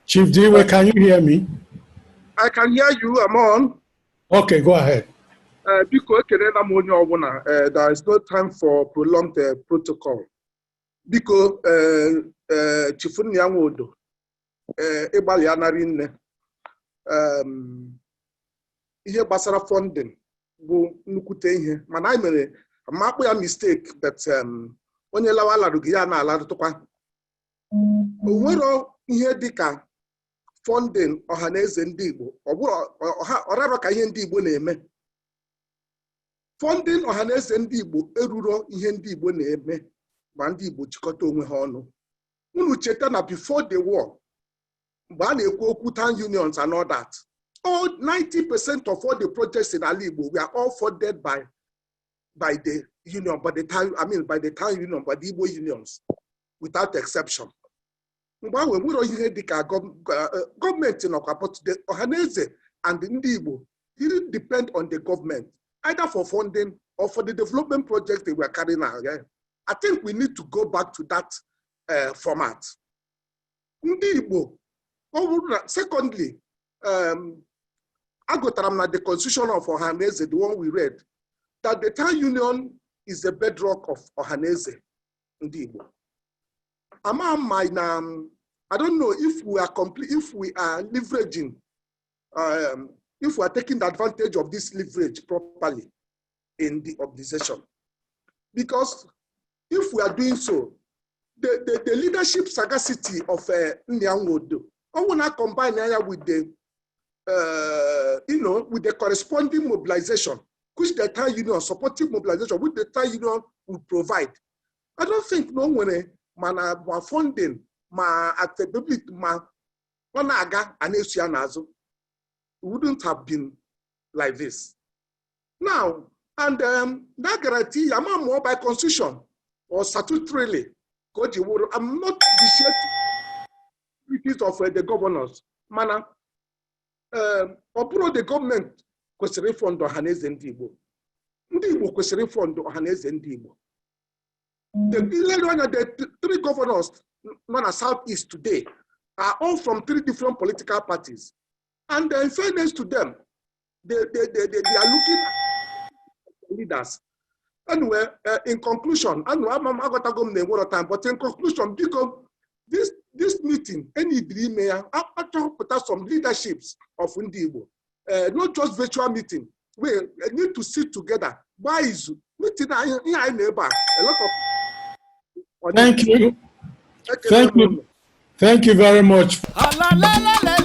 Chief Diwe, can you hear me? I can hear you. I'm on. Okay, go ahead. Biko, ekelela m onye ọbụla. There is no time for prolonged protocol. Biko, Chief Nnia Nwodo, ịgbalị anarị nne. Ihe gbasara funding bụ nnukwute ihe, mana anyị mere ma akpụ ya mistake, but onye lawa larụghị ya na-alarụtụkwa. O nwero ihe dịka funding Ọhaneze ndị Igbo, ọ bụrụ ọrarọ ka ihe ndị Igbo na-eme. Funding Ọhaneze ndị Igbo eruro ihe ndị Igbo na-eme ma ndị Igbo jikọta onwe ha ọnụ. Unu cheta na before the war, mgbe a na-ekwu okwu town unions and all that, all 90% of all the projects in ala Igbo were all funded by the union, by the town, I mean by the town union, by the Igbo unions, without exception. Mgbe ahụ enwero ihe dịka gọọmenti nọkwa, but the Ọhaneze and ndị Igbo didn't depend on the government either for funding or for the development projects they were carrying out. Yeah. I think we need to go back to that format. Ndị Igbo, ọ bụrụ na secondly, agụtara m na the constitution of Ọhaneze, the one we read, that the town union is the bedrock of Ọhaneze ndị Igbo. Ama m na I don't know if we are complete, if we are leveraging, if we are taking the advantage of this leverage properly in the organization. Because if we are doing so, the leadership sagacity of Nnia Nwodo, I want to combine ya with the, you know, with the corresponding mobilization, which the town union, supportive mobilization, which the town union will provide. I don't think no one, mana ma funding, ma accessibility, ma ọ na-aga a na-eso ya n'azụ. It wouldn't have been like this. Now, and that guarantee, I'm more by constitution or statutorily. Ka o ji wụrụ, I'm not vitiating duties of the governors. Mana, ọ bụrụ the gọọmenti kwesịrị ịfund Ọhaneze ndị Igbo. Ndị Igbo kwesịrị ịfund Ọhaneze ndị Igbo. The ileru anya, the three governors nọ na South East today are all from three different political parties. And in fairness to them, they are looking at leaders. Anyway, in conclusion, anyway, I'm aghọtago m na enwero time, but in conclusion, biko, this meeting, any ime ya, achọpụta some leaderships of ndị Igbo. Not just virtual meeting. We need to sit together, gbaa izu. Meeting anyị, ihe anyị na ebe a, a lot of Thank you. Thank you. Thank you very much. Ala la la la.